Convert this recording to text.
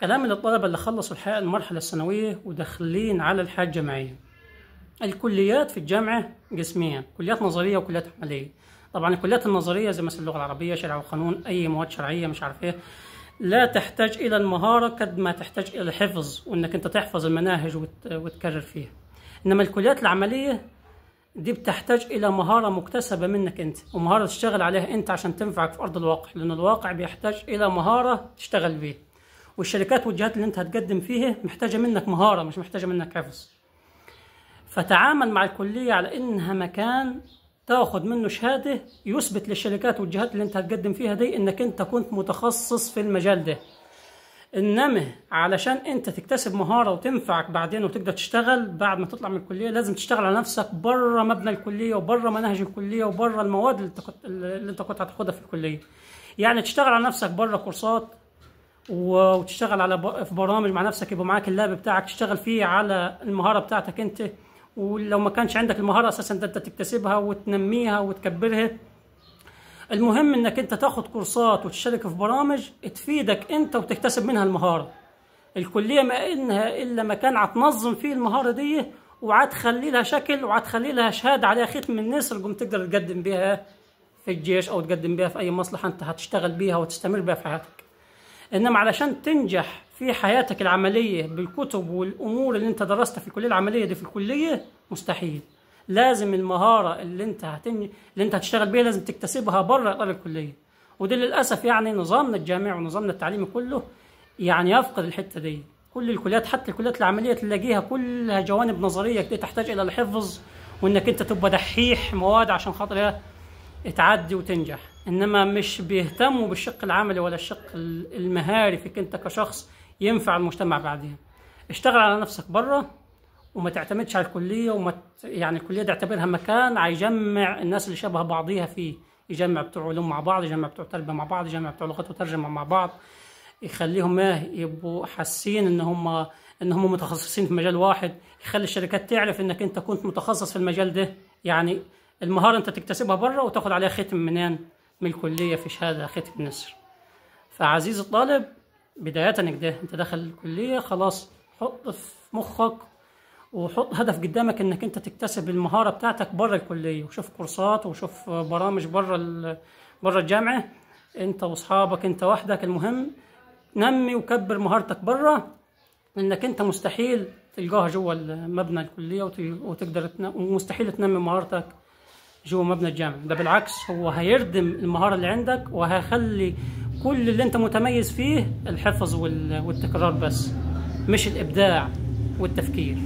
كلام للطلبة اللي خلصوا الحقيقة المرحلة الثانوية وداخلين على الحياة الجامعية. الكليات في الجامعة قسمين، كليات نظرية وكليات عملية. طبعا الكليات النظرية زي مثلا اللغة العربية، شرع وقانون، أي مواد شرعية مش عارف إيه، لا تحتاج إلى المهارة قد ما تحتاج إلى الحفظ، وإنك أنت تحفظ المناهج وتكرر فيها. إنما الكليات العملية دي بتحتاج إلى مهارة مكتسبة منك أنت، ومهارة تشتغل عليها أنت عشان تنفعك في أرض الواقع، لأن الواقع بيحتاج إلى مهارة تشتغل بيها. والشركات والجهات اللي أنت هتقدم فيها محتاجة منك مهارة، مش محتاجة منك حفظ. فتعامل مع الكلية على إنها مكان تاخد منه شهادة يثبت للشركات والجهات اللي أنت هتقدم فيها دي إنك أنت كنت متخصص في المجال ده. إنما علشان أنت تكتسب مهارة وتنفعك بعدين وتقدر تشتغل بعد ما تطلع من الكلية، لازم تشتغل على نفسك بره مبنى الكلية وبره مناهج الكلية وبره المواد اللي أنت كنت هتاخدها في الكلية. يعني تشتغل على نفسك بره كورسات، وتشتغل على في برامج مع نفسك، يبقى معاك ال lap بتاعك تشتغل فيه على المهارة بتاعتك أنت. ولو ما كانش عندك المهارة أساسا أنت تكتسبها وتنميها وتكبرها. المهم انك انت تاخد كورسات وتشترك في برامج تفيدك انت وتكتسب منها المهارة. الكلية ما انها الا مكان هتنظم فيه المهارة دي، وهتخلي لها شكل وهتخلي لها شهادة عليها ختم النسر، قوم تقدر تقدم بيها في الجيش او تقدم بيها في اي مصلحة انت هتشتغل بيها وتستمر بيها في حياتك. انما علشان تنجح في حياتك العملية بالكتب والامور اللي انت درستها في الكلية العملية دي في الكلية مستحيل. لازم المهارة اللي انت هتشتغل بيها لازم تكتسبها بره اطار الكلية. وده للاسف يعني نظامنا الجامعي ونظامنا التعليمي كله يعني يفقد الحتة دي. كل الكليات حتى الكليات العملية تلاقيها كلها جوانب نظرية كده تحتاج الى الحفظ، وانك انت تبقى دحيح مواد عشان خاطر تعدي وتنجح. انما مش بيهتموا بالشق العملي ولا الشق المهاري فيك انت كشخص ينفع المجتمع بعدين. اشتغل على نفسك بره وما تعتمدش على الكلية، يعني الكلية دي اعتبرها مكان هيجمع الناس اللي شبه بعضيها فيه، يجمع بتوع علوم مع بعض، يجمع بتوع تربية مع بعض، يجمع بتوع لغات وترجمة مع بعض، يخليهم يبقوا حاسين ان هم متخصصين في مجال واحد، يخلي الشركات تعرف انك انت كنت متخصص في المجال ده. يعني المهارة انت تكتسبها بره وتاخد عليها ختم منين؟ من الكلية في شهادة ختم نسر. فعزيز الطالب، بداية كده انت داخل الكلية خلاص، حط في مخك وحط هدف قدامك انك انت تكتسب المهارة بتاعتك بره الكلية، وشوف كورسات وشوف برامج بره الجامعة، انت واصحابك انت وحدك. المهم نمي وكبر مهارتك بره، لانك انت مستحيل تلقاها جوه مبنى الكلية، وتقدر ومستحيل تنمي مهارتك جوه مبنى الجامعة. ده بالعكس هو هيردم المهارة اللي عندك وهيخلي كل اللي انت متميز فيه الحفظ والتكرار بس، مش الابداع والتفكير.